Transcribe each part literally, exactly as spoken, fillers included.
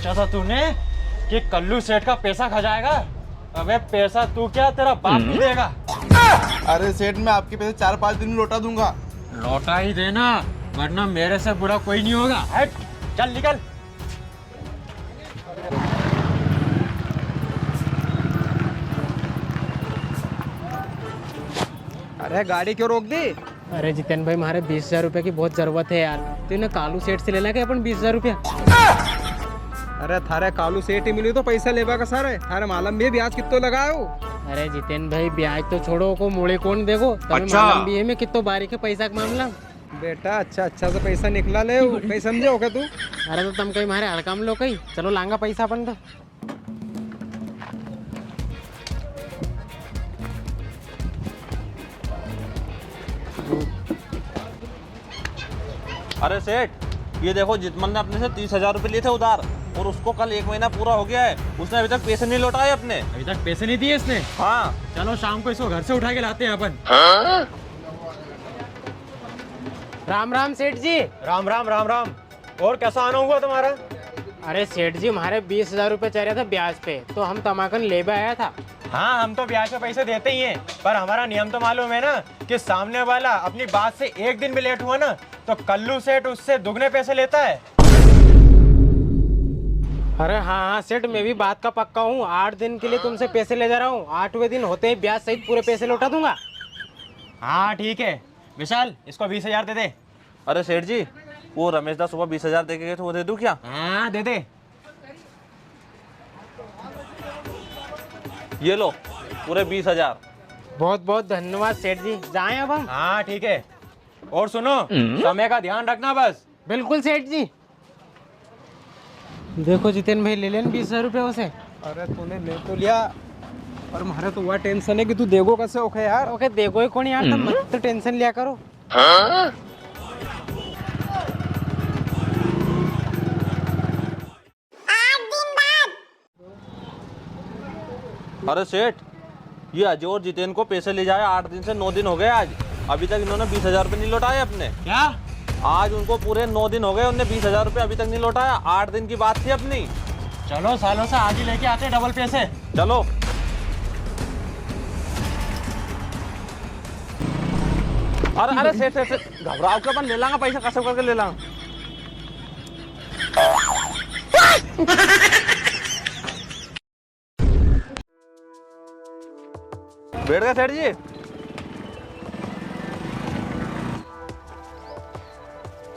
क्या था तूने कि कल्लू सेठ का पैसा खा जाएगा? अबे पैसा तू क्या, तेरा बाप भी देगा। अरे सेठ, मैं आपके पैसे चार पाँच दिन में लौटा दूंगा। लौटा ही देना, वरना मेरे से बुरा कोई नहीं होगा। हट, चल निकल। अरे गाड़ी क्यों रोक दी? अरे जितेन भाई, म्हारे बीस हजार रुपया की बहुत जरूरत है यार, तो इन्हें कालू सेठ से ले लेना क्या अपन बीस हजार रुपया? अरे थारे कालू सेठ ही मिली तो पैसा लेबा का सारे, थारे मालम भी है ब्याज कितो लगायो? अरे जितेन भाई, ब्याज तो छोड़ो, को मूले कौन देखो, तमे अच्छा। मालम भी है मैं कितो बारीक है पैसा का मामला। बेटा, अच्छा, अच्छा से पैसा निकला ले, कई समझे हो क्या तू? अरे तो तम कई म्हारे हड़काम लो कई, चलो लांगा पैसा अपन तो। अरे सेठ, ये देखो, जितमल ने अपने से तीस हजार रुपए लिए थे उधार, और उसको कल एक महीना पूरा हो गया है, उसने अभी तक पैसे नहीं लौटाए अपने। अभी तक पैसे नहीं दिए इसने? हाँ। चलो, शाम को इसको घर से उठा के लाते हैं अपन। राम राम सेठ जी। राम राम, राम राम। और कैसा आना हुआ तुम्हारा? अरे सेठ जी, म्हारे बीस हजार रुपए चइये था ब्याज पे, तो हम तमाकन लेबे आया था। हाँ, हम तो ब्याज पे पैसे देते ही हैं, पर हमारा नियम तो मालूम है ना, कि सामने वाला अपनी बात से एक दिन भी लेट हुआ ना, तो कल्लू सेठ उससे दुगने पैसे लेता है। अरे हाँ, हाँ सेठ, मैं भी बात का पक्का हूँ। आठ दिन के लिए तुमसे पैसे ले जा रहा हूँ, आठवें दिन होते ही ब्याज सहित पूरे पैसे लौटा दूंगा। हाँ, ठीक है। विशाल, इसको बीस हजार दे दे। अरे सेठ जी, वो रमेश दा सुबह बीस हजार दे के गए थे, वो दे दूं क्या? हाँ, दे दे। ये लो, पूरे बीस हजार। बहुत बहुत धन्यवाद सेठ जी, जाएं अब हम? हाँ, ठीक है। और सुनो, समय का ध्यान रखना बस। बिल्कुल सेठ जी। देखो जितेन भाई, ले लेन बीस हजार रुपया उसे। अरे तूने ले तो लिया, पर म्हारे तो वा tension है कि तू देगो कसे ओके यार। ओके देगो ही कौन यार, तम मत तो tension लिया करो। अरे सेठ, ये अजय और जितेन को पैसे ले जाए आठ दिन से नौ दिन हो गए आज, अभी तक इन्होंने बीस हजार रुपये नहीं लौटाए अपने। क्या? आज उनको पूरे नौ दिन हो गए, उनने बीस हजार रुपये अभी तक नहीं लौटाया। आठ दिन की बात थी अपनी। चलो सालों से आज ही लेके आते हैं डबल पैसे। चलो। अरे, अरे सेठ, सेठ, सेठ, घबराओ क्यों, अपन ले लांगा पैसा, कसम करके ले लांगा। बैठ गए सेठ जी।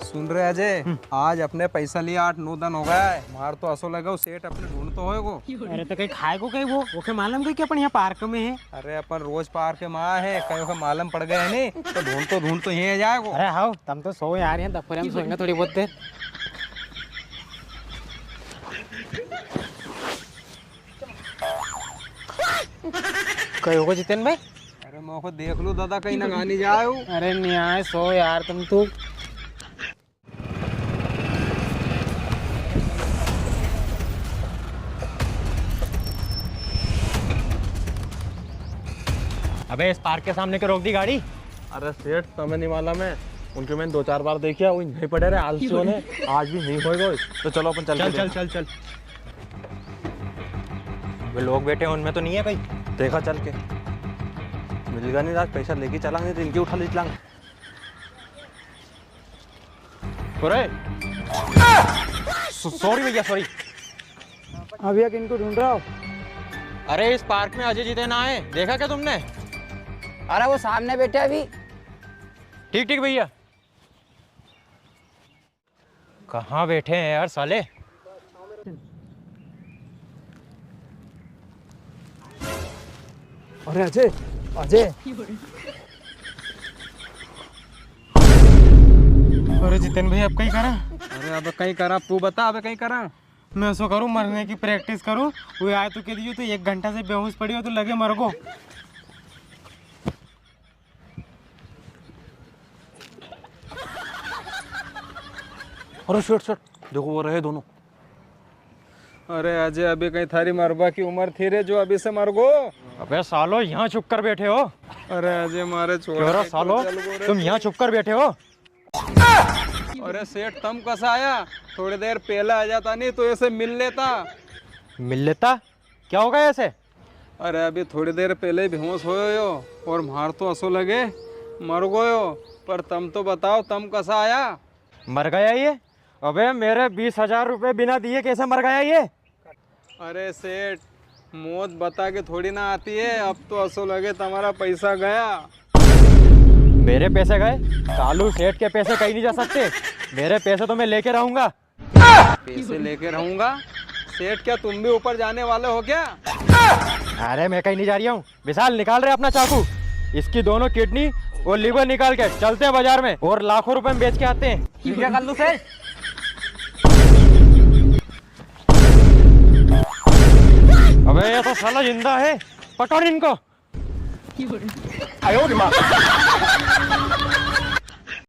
सुन रहे अजय, हम्म। आज अपने पैसा लिए आठ नौ दिन हो गया है। म्हार तो असो लगे वो सेठ अपने ढूंढतो होएगो। अरे तो कई खाएगो कई वो? ओके मालम कई कि अपन यहाँ पार्क में है। अरे अपन रोज पार्क में आए हैं, कई ओके मालम पड़ गया है नी, तो ढूंढतो ढूंढतो यहीं आ जाएगो। अरे हाओ, तम तो सो यार, यहाँ दफोरे में सोएंगे थोड़ी बहुत देर। कई होगो जितेन भाई? अरे मोको देख लो दादा, कई नंगा नी जाए हो। अरे नी आए, सो यार तम तो। अबे इस पार्क के सामने क्यों रोक दी गाड़ी? अरे सेठ, तमे नी मालम है, उनके मैंने दो चार बार देखा, वो यहीं पड़े रहे आलसी होने, आज भी यहीं होएगा। तो चलो अपन चलते चल, चल, हैं। चल, चल। वे लोग बैठे हैं, उनमें तो नहीं है कई। देखा चल के, मिलेगा नी, आज पैसा लेके चलांगे, तो इनकी उठा ले चलांगे। अरे, सो-, sorry भैया, sorry। हाँ भैया, किनको ढूंढ रहा हो? अरे, इस पार्क में अजय जितेन आए, देखा क्या तुमने? अरे, वो सामने बैठे अभी। ठीक, ठीक भैया। कहाँ बैठे हैं यार साले? अरे अजय, अजय। अरे जितेन भाई, अब कई करा? अरे अब कई करा, तू बता, अब कई करा? मैं ऐसो करूँ, मरने की practice करूँ। वो आए तो कह दीजिए, तो एक घंटा से बेहोश पड़ी हो, तो लगे मर गो। अरे shit, shit, देखो वो रहे दोनों। अरे अजय, अभी कई थारी मरबा की उम्र थी रे, जो अभी से मर गो। अबे सालो, यहाँ छुप कर बैठे हो? अरे अजय, मारे छोड़ क्यों रे के सालो, चल गो रे तुम तू। यहाँ छुप कर बैठे हो? अरे सेठ, तम कसा आया? थोड़ी देर पहले आ जाता नी तो इसे मिल लेता। मिल लेता? क्या हो गया इसे? अरे अभी थोड़ी देर पहले ही बेहोश होयो यो, और म्हार तो असो लगे मर गयो। पर तम तो बताओ, तम कसा आया? मर गया ये? अबे मेरे बीस हजार रुपए बिना दिए कैसे मर गया ये? अरे सेठ, मौत बता के थोड़ी ना आती है। अब तो असो लगे तमारा पैसा गया। मेरे पैसे गए? कालू सेठ के पैसे कहीं नहीं जा सकते। मेरे पैसे तो मैं लेके रहूंगा। पैसे लेके रहूंगा? सेठ, क्या तुम भी ऊपर जाने वाले हो क्या? अरे मैं कहीं नहीं जा रही हूँ। विशाल, निकाल रे अपना चाकू, इसकी दोनों किडनी और लिवर निकाल के चलते हैं बाजार में और लाखों रुपए में बेच के आते हैं। ठीक है कल्लू सेठ। अबे ये तो साला जिंदा है, पकड़ इनको।